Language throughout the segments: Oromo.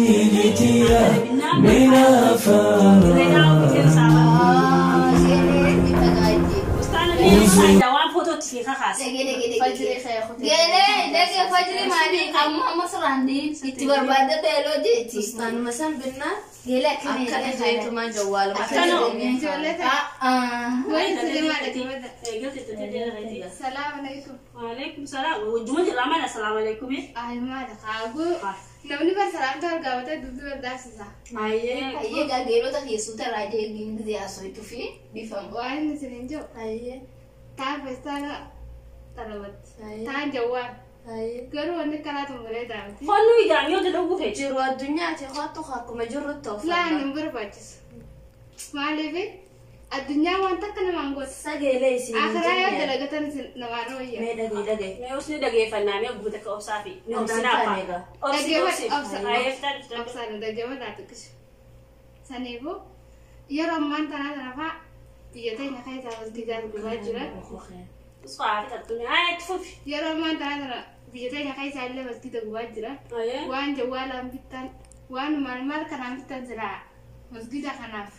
Geelitiya minaafaa. Waan footootti fi kakaase. Geelee dhagee fajri maali amma amma sirraan itti barbaadda beeloo jeeti. Ustaanuma san binnaa Geelee akkana akkana jeetumaa jawwaaluma. Akkana. Ijoollee ta'e. Wani sirrii maali? Salaam alaikum. Waalaikum salaam. Wajjuma jirra maal assalaamu alaikum. Ay maali kaaguu. Namni bar salaamta argaamata dubbii barbaachisa. Ayyee. Hayyee gaa geelota keessuuta irraa deebiin gisee haasoftuu fi bifamu. Waan inni isin jiru Ayyee. taan feestaana xalabatti. Ayyee. Taan jawwaan. Ayyee. Garuu wanni karaa tumuree daamti. Honnu ijaam yoo dalaguu feeti. Jiru addunyaati ho'attu akkuma jirrutti Laan uffannaa. hin barbaachisu. Maaliif addunyaa waan takka namaan goota. Sageelee isin hin Akiraa yoo jenne. dalagatan isin namaan wayya. Mee dhagee dhagee. Mee osni dhageeffannaa mee guuta akka obsaa fi mee Hundaan obsinaa taane egaa. Obsi obsi. Obsa. Ayyee fitaa fitaa. Obsaan dhaggeeffadhaa xiqqishu. Saniifuu yeroo ammaan tanaa tana fa'aa biyya teenya keessaa masgiidaa gubaa jiran. Usfaa fitaa tuni. Ayyee itti fufi. Yeroo ammaan tanaa tana biyya teenya keessaa illee masgiida gubaa jiran. Ayyee. Waan jawwaalaan bittan waan maal maal kanaan bittan silaa masgiida kanaaf.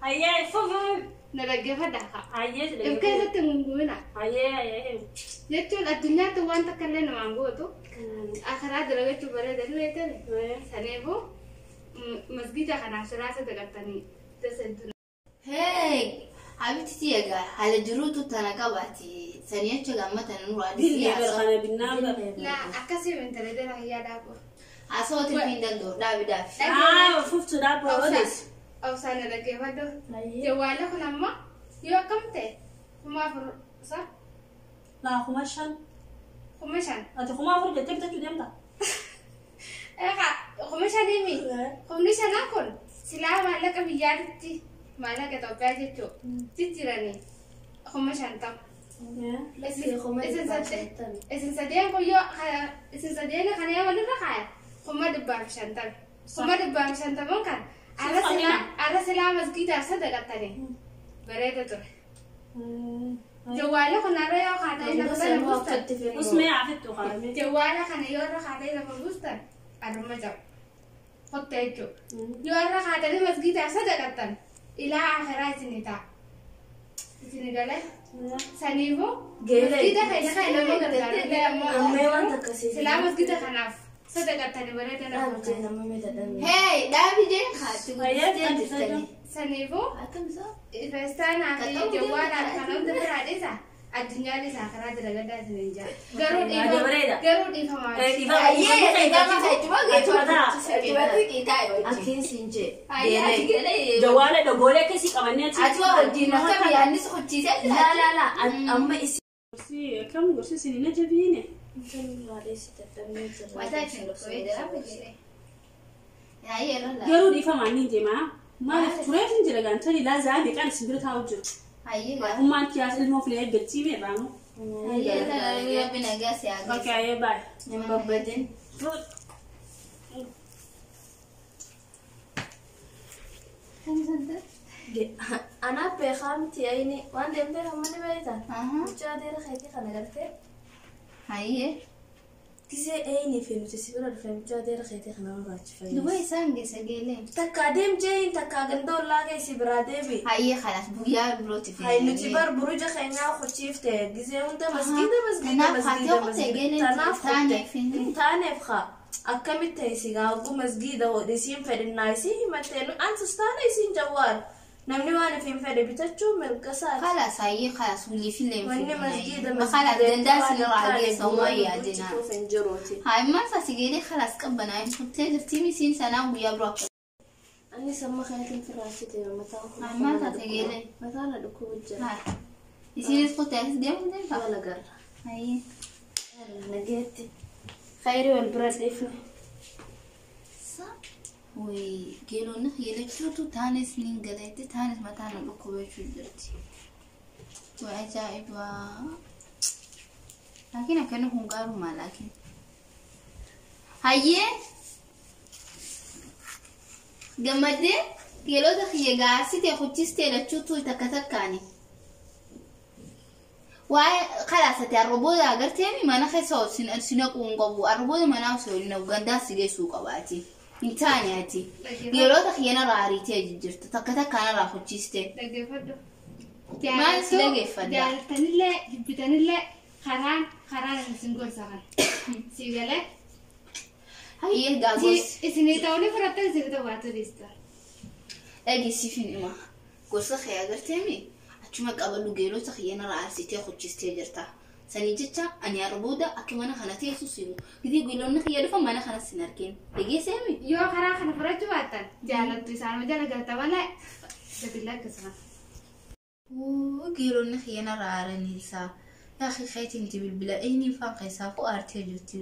Ayyee itti fufi. Na dhaggeeffadhaa kaa. Ayyee si If keessatti hin gungumina. Ayyee ayyee. Jechuun addunyaatti waan takka illee namaan gootu akiraa dalagachuu bareeda ni beektani. Saniifuu masgiida kanaaf silaa sadaqattanii dasa hedduu. Hee habibti tiyya gaa haala jiruutu tana qabaati. Sanii achi gammata nurraa Billee barqana binnaan bar. Laa akkasii intalatee hayyaa dhaabu. Haasawaa tirfiin danda'u dhaabiidhaaf. Aa fuftu dhaabboo odeessi. Obsaan na dhaggeeffadhu. Jawwaala kun ammoo yoo akkam ta'e 4000 isa Laa 5000. 5000. Ati 4000 jettee bitachuu deemta. Egaa 5000 mi? Kumni shanaa kun silaa maallaqa biyyaatti maallaqa Itoophiyaa jechuun jijjiiranii 50,000. Isin sadeen kun yoo isin sadeen kana yoo walirra kaaya 150,000. 150,000 kan arra silaa masgiidaaf sadaqattanii bareeda ture. Jawwaala kun arra yoo kaatee lafa sana buustan. Usmee afittu qaamee. Jawwaala kana yoo irra kaatee lafa buustan arruma jabu. Qottee jechuudha. Yoo irra kaatanii masgiidaaf sadaqattan ilaa akhiraa isinii ta'a. Isinii galee. Saniifuu masgiida keenya kan nama gargaaru illee Ammee waan ammoo akkasii. silaa masgiida kanaaf sadaqattanii bareeda nama fakkaata. Hee dhaabi jeen haati guddistee jirtani. Saniifuu Akkam isaa? feestaanaa fi jawwaalaa kan hunda biraa dhiisa addunyaan isaa karaa dalagaddaa isiniin jaa. Garuu dhiifama garuu dhiifamaa. Ayyee gama fayyadama geejjiba. Qiixaa wajjin. Akkiin siin jee. Ayyee ati galee. Jawaala dhogoolee akkasii qabannee achi. Ati waa wajjin akka biyyaannis hojjiisee jira. Laa laa laa amma isin. Gorsi akkam gorsi isin hin ajabiine. Mataa isin dhukkubee jira geelee. Ayyee lola. Garuu dhiifamaan ni deema. Maaliif tureef hin jira gaantanii laa za'a meeqaan isin bira taa'u jiru. Ayyee gaa. Ummaan kiyaas ilmoo filee eeggattii meeqaamu. Ayyee lola rabbi nagaa si haa Okay, ayyee baay'ee. Hin babbadin. Anaaf beekaa miti ayini waan deemtee hamma ni beektan. Mucaa adeera keetii kana gartee. Ayyee. Gisee eenyii fi nuti si bira dhufee mucaa adeera keetii kana barbaachifame. Duba isaan geessa geelee. Takka adeem jeeyin takka ganda ollaa keessi biraa deebi. Ayyee kalaas guyyaa birootiif. Hay nuti bar buruja keenyaa hojiifte gisee hunda masgiida masgiida Tanaaf masgiida haatee qottee geeleen Tanaaf taaneef qotte hin taaneef haa akkamitti ta'e si gaaguu masgiida hodhe isiin fedhinnaa isii himattee nu ansus taane isiin jawwaal namni waan ifiin fedhe bitachuu mirga isaati. Kalaas ayyee kalaas wiliifillee hin Wanni masgiida Kalaas dandaa sinirraa geessa homaa yaadina. Bulchituuf hin jiruuti. Haa immaan saasi geelee kalaas qabbanaa hin turtee jirtii misiin sanaa guyyaa biroo akka. Anis amma kanatti firaachite mataa Haa immaan saasi geelee. Mataa na dhukkubu jira. Haa. Isiinis qottee asis deemtu deemta. Wal agarra. Ayyee. Nageetti. Khayrii wal bira dhiifne. Sa way geelonni geelachuutu taanis nin galeetti taanis mataa na dhukkubachuu jirti. Way ajaa'iba. Laakiin akkana kun gaarummaa laakiin. Hayyee. Gammaddee geelota kiyya gaarsitee kuchistee lachuutu takka takkaani. Waa'ee kalaasate arrabooda agarteemi mana keessa sin haquu hin qabu. Arrabooda manaa osoo hin gandaa si geessuu qabaati. Hin taane ati. Geelota kiyyanarraa ariitee jirta. Takka takkaanarraa hochiiste. Dhaggeeffadhu. Maal si dhaggeeffadha? Jaalattanillee jibbitanillee karaan isin gorsa kan. Si galee. Hayyee gaagos. Isinii ta'uu ni fudhattan isinii ta'uu baatu dhiista. Dhageessiif hin hima. Gorsa kee agarteemi achuma qabadhu geelota kiyyanarraa arsitee hochistee jirta. Sanii jecha ani arrabooda akka mana kana teessu simu. Gidee geelonni kiyya dhufa mana kana sin argin. Dhageesseemi? Yoo karaa kana fudhachuu baattan jaalattu isaanuma jala galta malee gadi lakkisuma. Geelonni kiyyanarraa aaraniisaa. Yaaqii keetiin bilbila inni faan keessaa koo aartee jirti.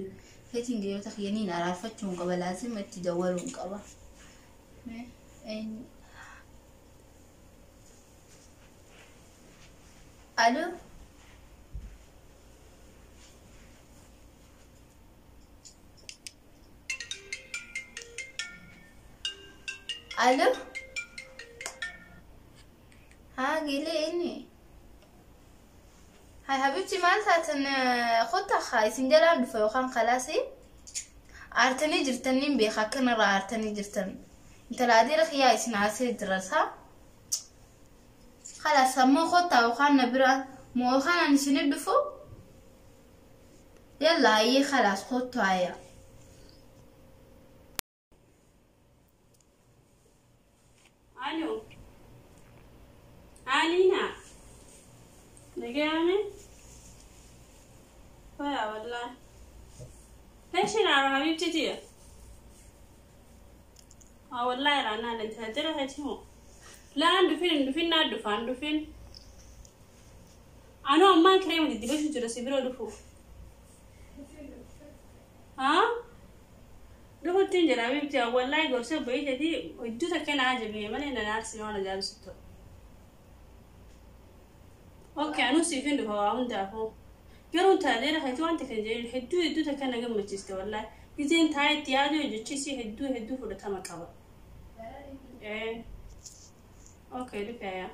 Keetiin geelota kiyyaniin araarfachuu hin qaba. Laazima itti dawwaluu hin qaba. Alo? Alo? Haa geelee inni? Hay habibti maal taatan kottaa isin jalaan dhufa yookaan kalaasii aartanii jirtaniin beeka akkanarraa aartanii jirtan. Intala adeera kiyyaa isin haasee jira saa. Khalaas ammoo kottaa yookaan na bira moo yookaan ani isinii dhufu. Yalla hayyee khalaas kottu hayya. Alo. Alina. Nagayame? Waya wallahi. ليش نعرف حبيبتي دي؟ اه والله رانا انت هدرة هتيمو. لا عندو فين عندو فين. أنا أمان كريم دي باش جرسي برو دفو. ها؟ دفو تنجر حبيبتي والله قرصة بيجي دي ودوتا كان عجبني مالي أنا نارسي وانا جالسة. أوكي أنا سيفين دفو عون دافو. Garuu taateera hedduu wanta kan jedhu hedduu hedduu takka na gammachiiste wallahi. Gizeen taa'ee itti yaadu jechi hedduu hedduu fudhatama qaba. Okay dhufee.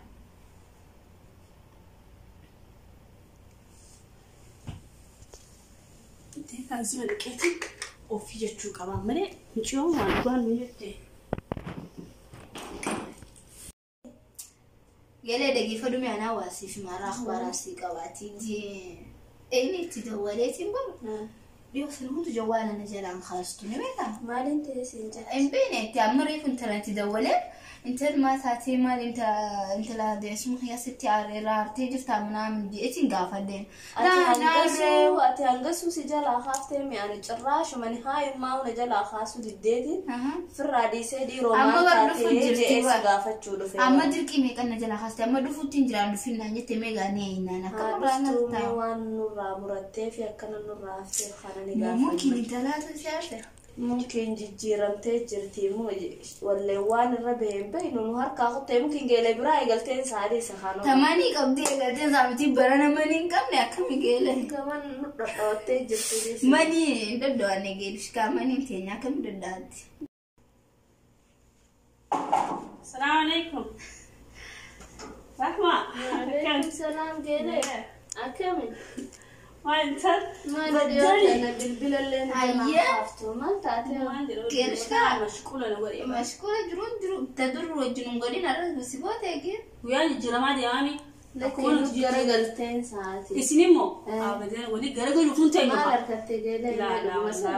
Laazima dhiqeeti ofii jechuu qaba malee mucayyoon waan dhugaan nu jette. Geelee dhaggeeffadhu mi'aanaa waasiif maraa akhbaaraa sii qabaati. Inni itti dawwaleetiin baru. Dhiyoo sana hundi jawwaala na jalaan kaastu ni beekaa? Maaliin ta'e siin jedha? Hin beekne itti amma reefu intala itti dawwalee intal maal taatee maal intala deessuma keessatti irraa aartee jirta minaamin jeetiin gaafadheen. Ati hangasuu si jalaa kaaftee mi'aani cirraashuma ni haayummaa hunda jalaa kaasuu diddeetiin firraa dhiisee dhiiroo maal taatee jedhee si gaafachuu dhufe. Amma dirqii meeqan na jalaa kaaste amma dhufuutti hin jiraan dhufinnaan jettee meeqaa ni eenyaan akka muraasa ta'a. Waan nurraa murattee fi akkana nurraa haftee kana ni gaafanna. Mumkin intalaatu siyaasa. Mumkin jijjiiramtee jirti wallee waan irra baheen bahinu nu harkaa kuttee mumkin geelee biraa eegalteen saadii isa kana. Tamanii qabdee eegalteen saamiti barana manii hin qabne akkami geelee. Gaman nu dhodhoottee jirti. Manii hin dhodho'anne geelishkaa manii teenya akkami dhodhaatti. Salaamu alaikum. Rahma. Waalaikum salaam geelee. Akkami? Maal Mashquula jiruun jiru tadur wajjin godhin arra si goota eegee. Guyyaa jijjiiramaa deemame. Lakkoon garagalteen sa'aatii. Isin immoo walii garagaluuf hin ta'e. Maal harkattee geelee?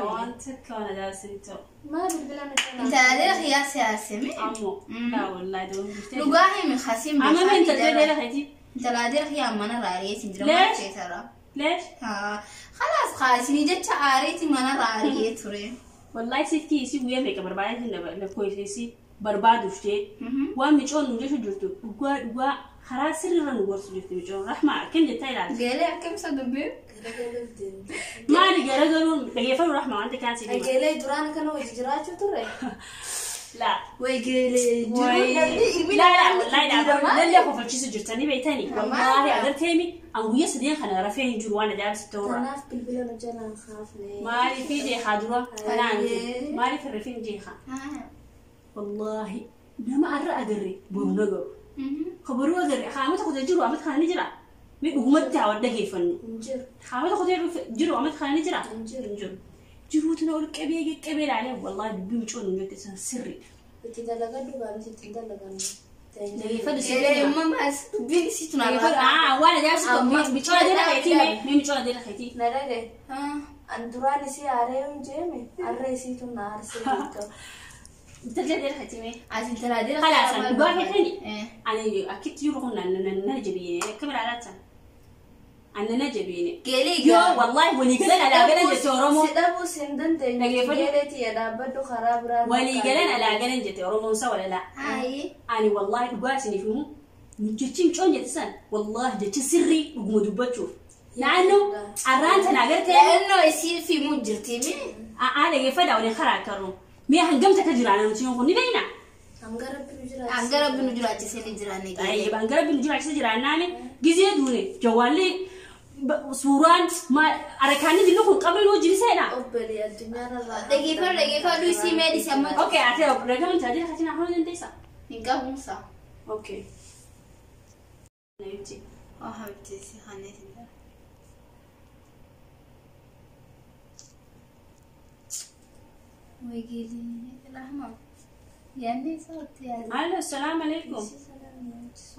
Waan takka waan ajaa'ibsiin ta'u. Maal bilbila Intalaalee xiyyaa siyaaseme. Ammoo laa wallaahi deemu. Dhugaa himi khasiin Amma intalaalee xiyyaa. Intalaalee xiyyaa mana raariyeetiin jira maal ta'e ليش؟ خلاص خلاص جت عاريتي ما انا عارية تري والله ستي سي ويا ميك بربادي لكويس سي بربادو شتي وان ميشون نجيش جرتو وا خلاص سر نورس جرتو ميشون رحمة كم جت تايلاند قالي كم صدبي ما لي قالوا قالوا رحمة عندك كان سيدي قالي دوران كانوا يجراتو تري لا ويقولي لا لا لا لا لا لا خفت جرتني بيتني والله أقدر أو يسدين خنا رفعين جروانا جالس التورة. أنا في بالبلد رجعنا نخاف ليه. مالي في جي خادرة أنا عندي مالي في الرفين جي خا. والله نما أرى أدري برونجو. خبروا أدري خامت خد جروا عمت خاني جرا. Mee dhugumatti haa wadda geeffannu. Hin jiru. Haamata qotee jiru amata kana ni jira. Hin jiru. Hin jiru. Jiruutu na ol qabee qaqqabee ilaalee wallahi dubbii micoon hin jette san sirriidha. Itti dalagadhu gaanis itti hin dalagannu. Dhageeffadhu Geelee sirriidha. uumamaas dubbiin isiitu na Dhageeffadhu raafaa. aa waan ajaa'ibsu Amma micoon adeera keetii mee mee micoon adeera keetii. Na dhagaye. An duraan isii aaree hin jeeme arra isiitu na aarsee jirtu. Intalli adeera keetii mee. Ati intala adeera. خلاص أنا dhugaa keetiin ani akkitti jiru kun na jabiine akka biraa Anna na jabiine. Geelee Yoo wallahi walii galan alaa galan jette Oromoo. Si dhabuus hin dandeenye. Dhageeffadhu. Geeleetii dhaabbadhu karaa biraa. Walii galan alaa galan jette Oromoon sa walalaa. Haayee. Ani wallahi dhugaa isiniif himu jechi micoon jette san wallahi jechi sirrii dhuguma dubbachuuf. Naannoo arraan tana agartee Naannoo isii fiimuu jirti mee? aa dhageeffadha waliin karaa akkarru. Mee hangam takka jiraana nuti kun ni beekna. Hanga rabbi nu jiraachise. Hanga rabbi nu jiraachise ni jiraanne geelee. طيب hanga rabbi nu jiraachise jiraannaani gizee duune jawwaalli suuraan arakaanni dillu kun qabri nuu jiriseenaa. Obbolii addunyaarra irraa. Dhageeffadhu dhageeffadhu isii mee dhisi amma. Okay, ate ragaman taajira katina hanu dandeessa. Hin qabuunsa. Okay. Nayuti. Oh habibti si haneetin jira. Way geelee rahma. Yaadni isaa waqti yaadni. Allo, assalamu alaikum.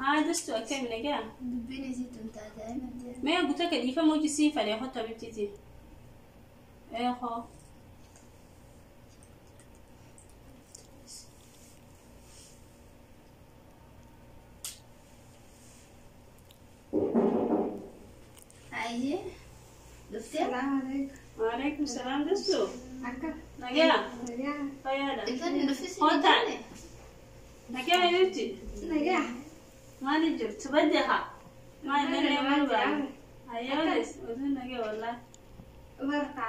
Haa, dastu akkam nagaa? Dubbiin isii tun taatee miti. Mee guutaa ka dhiifama hojii siin fadhee hottu habibtiiti. Ee hoo. Haayee. Dhuftee? Salaamu alaikum. Waalaikum salaam dastu. Akka Nagaa? nagaa. Fayyaadha. Intalli dhuftee si Hottaa. Nagaa habibti. Nagaa. Maali jirtu badde haa. Maali lellee maal ba'a? Ayyoonis oduu nagaa wallahi. Barka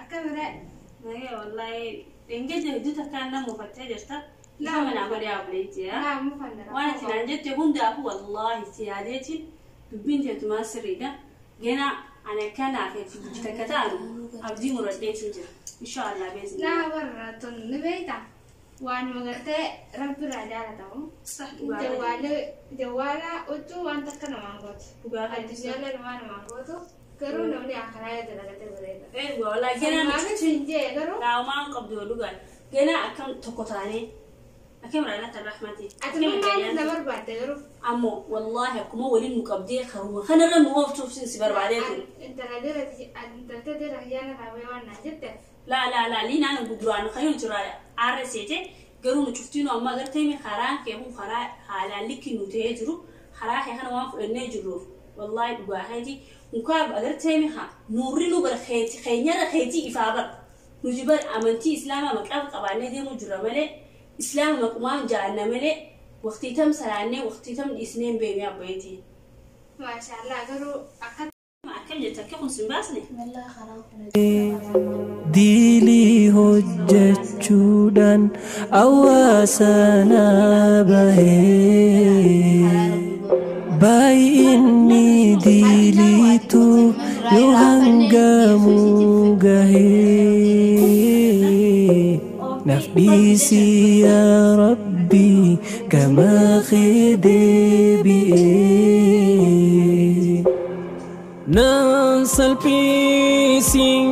akka bira Nagaa wallahi. Dengede hedduu takkaan nama ufattee jirta. Nama naa godhee ableetti yaa. laamu fannara. Waan ati naan jette hundaafuu wallahi si yaadeetiin dubbiin teetumaa sirriidha. Gana ani akkanaaf hojii takka taanu abdii muradheetiin jira. Inshaallah beeksisa. Laa warra tun ni beekta. Waan magartee rabbi irraa jaalatamu. Jawwaala huccuu waan takka namaan gootu. Addunyaallee namaa namaan gootu. Garuu namni akkanaa yoo dalagatee bareeda. Eeguwa wallahi gana Maaliif hin jee garuu Raawmaan qabdu yoo dhugaan gana akkam tokko taanee akkam raalata rahmati. ati maaliif na barbaadde garuu Ammoo wallahi akkuma waliin nu qabdee karuma kanarra nu ooftuuf si barbaadee ture. Intala dira intaltee dira yaana raawwee waan naan jette. La la la liinaan guduraan kayyuu jira RST garuu nu cuftiinu amma agartee mi karaan kee kun karaa haalaan likki nu ta'ee jiru karaa kee kana waan fudhannee jirruuf wallahi dhugaa keeti mukaa agartee mi haa nuurri nu bara keeti keenyarra keetii ifaa bara nuti bar amantii islaamaa maqaa qabaannee deemuu jirra malee islaama maqumaan jaallanna malee waqtii tam salaannee waqtii tam dhiisnee hin beekne abbayeetii. Maashaallah garuu akka Akkam jette akka kun sin baasne? Wallahi karaa kun. Diilii hojjechuudhaan hawaasa naa bahee baay'inni diiliitu yoo hangamuu gahee naaf dhiisi yaa rabbi gama kee deebi'ee. Naan salphisiin